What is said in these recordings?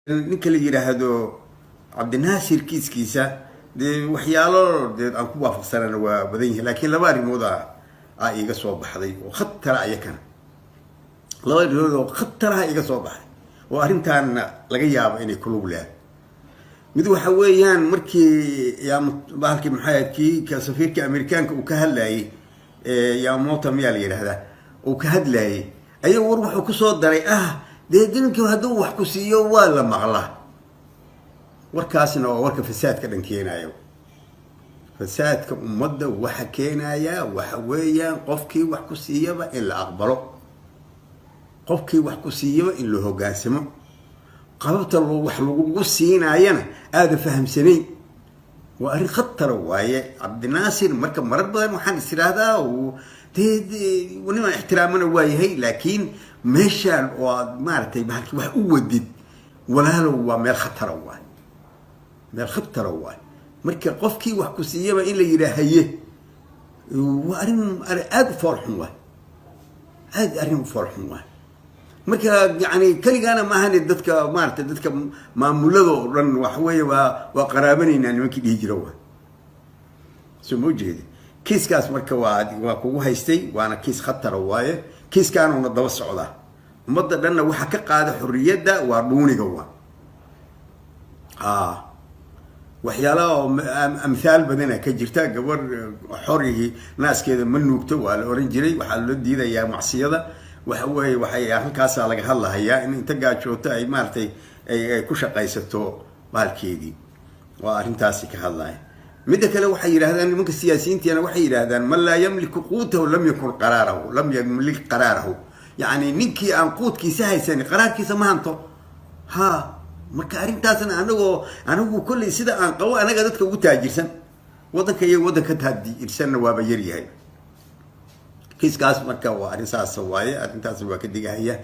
Ninka la yidhaahdo Cabdinaasir, kiiskiisa dee waxyaalo dee aan ku waafaqsanana waa badan yihin, laakiin laba arrimood a iiga soo baxday oo khatara. Ayakana laba arrimood oo khataraha iga soo baxday oo arrintaana laga yaabo inay ku lug leedahay. Mid waxa weeyaan, markii yaa bahalkii, maxay ahayd, kii safiirka Amerikaanka uu ka hadlayay, Yamamoto miyaa la yidhahdaa, uu ka hadlayay, ayaga war wuxuu kusoo daray dee ninka hadduu wax ku siiyo waa la maqlaa. Warkaasna waa warka fasaadka dhan keenayo. Fasaadka ummadda waxa keenaya waxa weeyaan qofkii wax ku siiyaba in la aqbalo, qofkii wax ku siiyaba in la hogaansamo, qababta wax lagugu siinaayana aada fahamsanayn. Waa arrin khatara waaye. Cabdinaasir marka marar badan waxaan is idhaahdaa, dee nimaan ixtiraamana waa yahay, laakiin meeshaan oo aad maaragtay bahalki wax u wadid, walaalow, waa meel khatara waay, meel khatara waay. Marka qofkii wax ku siiyaba in la yidhaah haye, waa arrin aada u foolxun waay, aada arrin u foolxun waay. Marka yani keligaana maahane, dadka maaragtay, dadka maamulada oo dhan waxa weeye waa qaraabanaynaa nimankii dhihi jira waay. Soo ma ujeedi? Kiiskaas marka waa kugu haystay, waana kiis khatara waaye. Kiiskaanuuna daba socdaa. Ummadda dhanna waxa ka qaada xorriyadda waa dhuuniga. Waa a waxyaalaha oo amhaal badana ka jirta. Gabar xorigii naaskeeda ma nuugto waa la oran jiray. Waxaa loo diidayaa macsiyada. Waxa weeye, waxay halkaasaa laga hadlahayaa in inta gaajooto ay maaragtay ay ku shaqaysato baalkeedii. Waa arrintaasi ka hadlaya. Midda kale, waxay yidhahdaan nimanka siyaasiyiintiina, waxay yidhahdaan: "Man laa yamliku quutahu lam yakun qaraarahu, lam yamlik qaraarahu." Yacni ninkii aan quudkiisa haysanin qaraarkiisa ma hanto. Ha, marka arrintaasna anagoo anigu kolley sida aan qabo, anaga dadka ugu taajirsan waddanka iyo waddanka taajirsanna waaba yaryahay. Kiiskaas marka waa arrin saasa waaye, arrintaas waa ka digahaya.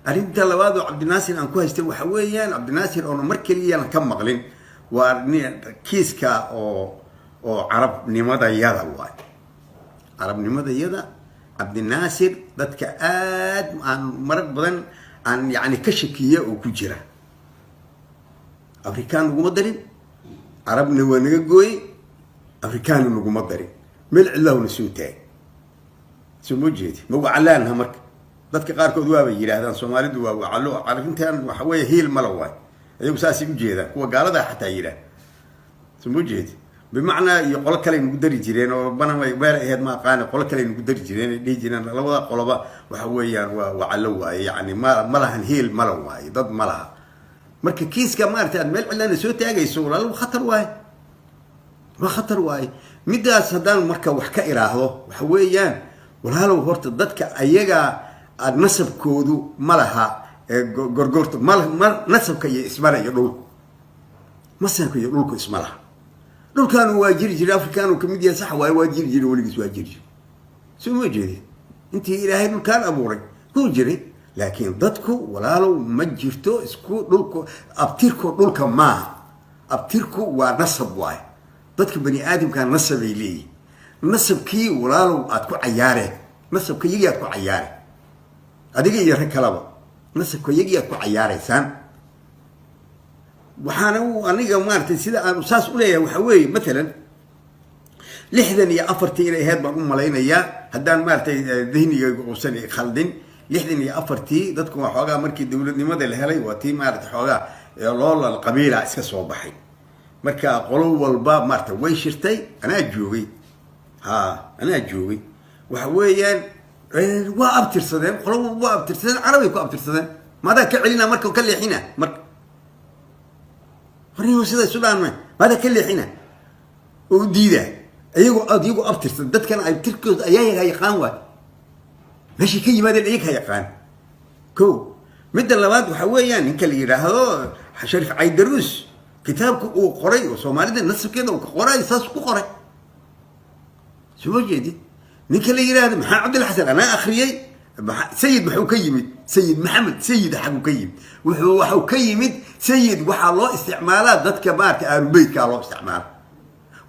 Arrinta labaad oo Cabdinaasir aan ku haystay waxa weeyaan, Cabdinaasir oona mar keliyana ka maqlin, waa kiiska oo carabnimadayada waay. Carabnimadayada Cabdinaasir dadka aad aan marar badan aan yani ka shakiya oo ku jira. Afrikaan naguma darin, Carabna waa naga gooyey, Afrikaanna naguma darin, meel cidlahuna soo taag. Soo ma jeedi? Ma wacalaanha? Marka dadka qaarkood waabay yidhaahdaan Soomaalidu waa wacalo. Arrintan waxa weeye hiil mala waay, iyagu saasay ujeedaan, kuwa gaalada xataa yidhaah. Soo ma jeedi? Bimacnaa iyo qolo kale nagu dari jireen oo banama meel aheyd ma aqaani, qolo kale nagu dari jireen, ay dhihi jireen labada qoloba waxa weeyaan waa wacalo waaye, yani ma lahan hiil mala waaye, dad ma laha. Marka kiiska maaragtay aad meel cidlaana soo taagayso, walaalo, khatar waaye, waa khatar waaye. Middaas haddaan marka wax ka iraahdo, waxa weeyaan, walaalow, horta dadka ayaga aad nasabkoodu ma laha gorgorta ma nasabka iyo ismale iyo dhulku, nasabka iyo dhulku isma laha. Dhulkaanu waa jiri jiray, Afrikaanu kamid yahay, sax waaye, waa jiri jiray, weligiis waa jiri jiray. Soo ma jeedid? Intii Ilaahay dhulkaan abuuray kuu jiray. Laakiin dadku, walaalow, ma jirto isku dhulku. Abtirku dhulka maaha, abtirku waa nasab waaye. Dadka bani aadamkaa nasabay leeyihin. Nasabkii, walaalow, aad ku cayaareen, nasabka yagii aad ku cayaareen, adiga iyo rag kalaba, nasabka yagii aad ku cayaaraysaan. Waxaana aniga maaragtay sida aan saas uleeyahay waxa weeye, matalan 64-tii inay ahayd baan u malaynayaa, haddaan maaragtay dahnigayga uusan khaldin, 64-tii dadku waa xoogaa markii dowladnimada la helay, waa tii maaragtay xoogaa loolal qabiila iska soo baxay. Marka qolo walba maarata way shirtay. Anaa joogay, ha, anaa joogay. Waxa weeyaan waa abtirsadeen, qolo walba waa abtirsadeen, Carabay ku abtirsadeen. Maadaa ka celina marka, ka leexina marka warnimo sida isu dhaanma? Maadaa ka leexina oo u diidaa iyagoo abtirsan? Dadkana abtirkooda ayaa yaqaan waay, meeshay ka yimaadeen iyaga yaqaan. Ko midda labaad waxa weeyaan, ninka la yidhaahdo Sharif Caydaruus, kitaabka uu qoray oo Soomaalida nasabkeeda uu ka qoray, saas ku qoray. Soo ma jeedid? Ninka la yidhaahdo Maxamed Cabdilla Xasan, anaa akhriyey. Sayid maxuu ka yimid? Sayid Maxamed, sayid xaguu ka yimid? Wuxuu waxuu ka yimid sayid. Waxaa loo isticmaalaa dadka maarata aalubeytkaa loo isticmaala.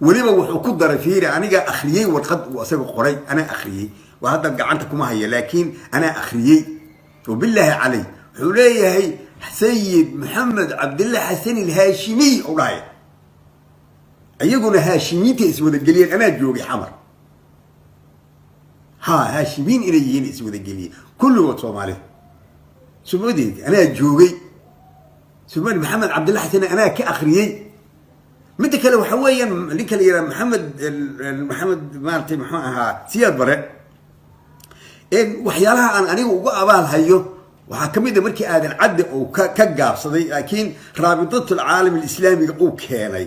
Weliba wuxuu ku daray, fiiri, aniga akhriyey warqad uu isaga qoray, anaa akhriyey, waa hadda gacanta kuma haya, laakiin anaa akhriyey, wabilaahi calay. Wuxuu leeyahay Sayid Maxamed Cabdilla Xasan Ilhaashimiy u dhahaya. Iyaguna Haashimiinta iswadageliyeen. Anaa joogay Xamar. Ha, Haashimiin inay yihiin iswadageliyeen kulligood Soomaalida sumadeed. Anaa joogay Somaali Maxamed Cabdilla Xasan, anaa ka akriyey. Midda kale waxa weeyaan ninka la yidhaha Maxamed maaragtay, muxuu ahaa, Siyaad Bare, waxyaalaha aan aniga uga abaal hayo waxaa ka mid a markii Aadan Cadde uu ka gaabsaday, laakiin Raabitatul Caalam Alislaamiga uu keenay,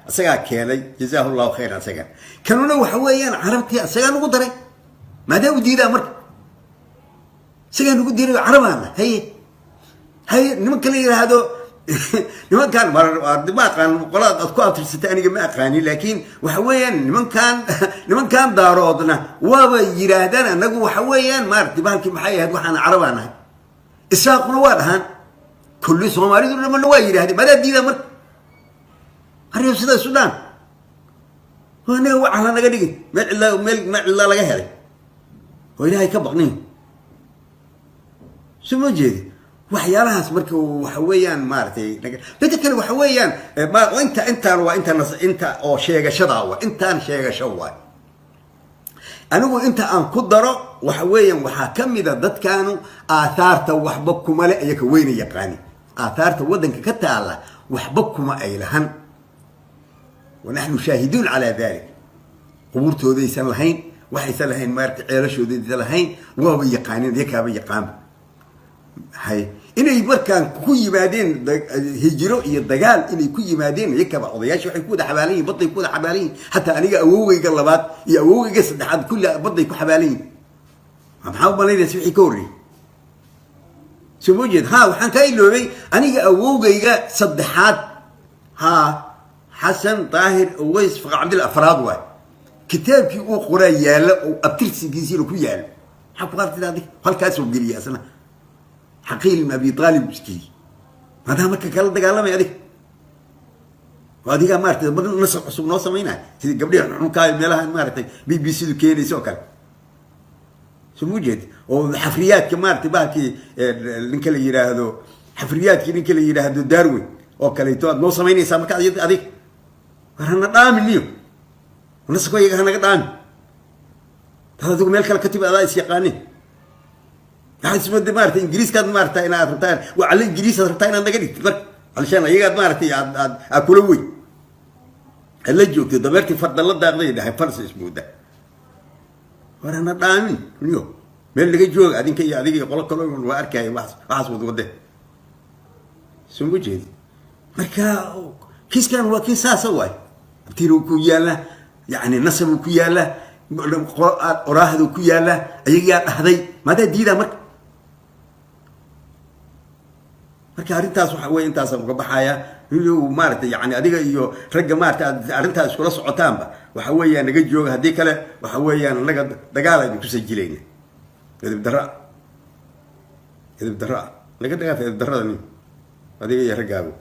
isagaa keenay, jazaahu Llahu khayr. Isaga kanuna waxa weeyaan Carabtii isagaa nagu daray. Maadaa u diidaa marka? Isagaa nagu diiday Carabaana. Haye haye, nimanka la yidhaahdo, nimankan ma aqaan qoladaad aad ku abtirsatay, aniga ma aqaanin, laakiin waxa weeyaan nimankan Daaroodna waaba yidhaahdaan anagu waxa weeyaan maaragtay bahalkii maxay ahayd, waxaan Carabaa nahay. Isaaquna waa dhahaan, kulli Soomaalidu dhamana waa yidhahdeen. Maadaa diidaa marka? Arrin sida isu dhaan anaga wacala naga dhigin meel cidlaa, meel cidlaa laga helay oo Ilaahay ka baqnin. Soo ma jeedi waxyaalahaas? Marka waxa weeyaan maaragtay, midda kale waxa weeyaan inta intaan waa inta inta oo sheegashada waa intaan sheegasho waay. Anigu inta aan ku daro waxa weeyaan waxaa ka mid a dadkaanu aathaarta waxba kuma le, iyaka weyna yaqaani aathaarta waddanka ka taalla waxba kuma ay lahan. Wanaxnu shaahiduun calaa dalik. Qubuurtoodaysan lahayn, waxaysan lahayn maarata, ceelashoodaysan lahayn, waaba yaqaanin, iyakaaba yaqaanba. Hay, inay markaan ku yimaadeen hijiro iyo dagaal inay ku yimaadeen, iyakaba odayaasha waxay ku wada xabaalan yihin badday ku wada xabaalan yihin. Xataa aniga awowgayga labaad iyo awowgayga saddexaad kulli badday ku xabaalan yihin. Maxaa u malaynaysa wixii ka horreeyey? Soo ma jeed? Ha, waxaan kaa iloobay aniga awowgayga saddexaad, ha, Xasan Daahir Aways Faqa Cabdil afraad waay. Kitaabkii uu qoraa yaalla oo abtirsigiisiina ku yaalo. Maxaa ku qartid adig? Halkaasoo geliya asna Xaqiil ibn Abi Aalib iskii. Maadaa marka kala dagaalamay adig? Oo adigaa maaragtay mar nasab cusub noo samaynaya, sidii gabdhihi xunxunkaayo meelahan maaragtay BBC du keenaysa oo kale. Soo ma ujeed? Oo xafriyaadka maaragtay bahalkii ninka la yidhaahdo, xafriyaadkii ninka la yidhaahdo Darwin oo kaleeto aad noo samaynaysaa. Marka adig war hana dhaamin niyo, nasabka iyaga hanaga dhaami. Dad adigu meel kale ka timi, adaa is yaqaanin. Waxaad ismada maaragtay Ingiriiskaad maarata inaad rabtaan, waa calle Ingiriisaad rabtaa inaad naga dhigtid. Marka alshaan ayagaad maaragtay aad kula weyn aad la joogtay, dameertii farda la daaqday dhahay farsa ismooda. War hana dhaamin niyo, meel naga jooga adinka iyo adiga iyo qolo kalo waa arkaya waxaas wad wade. Soo ma jeedi? Marka kiiskan waa kiis saasa waay. Abtiir ku yaalla, yani nasab ku yaalla, oraahdu ku yaalla, ayagaa dhahday. Maadaa diidaa marka? Marka arrintaas waxa wey intaasaan uga baxaya maaragtay. Yani adiga iyo ragga maarata aad arrintaas iskula socotaanba waxa weeyaan naga jooga. Haddii kale waxa weeyaan annaga dagaal idinku sajilayna. Edib darra, edib darra naga dhagaaf, edib darrada nin adiga iyo raggaago.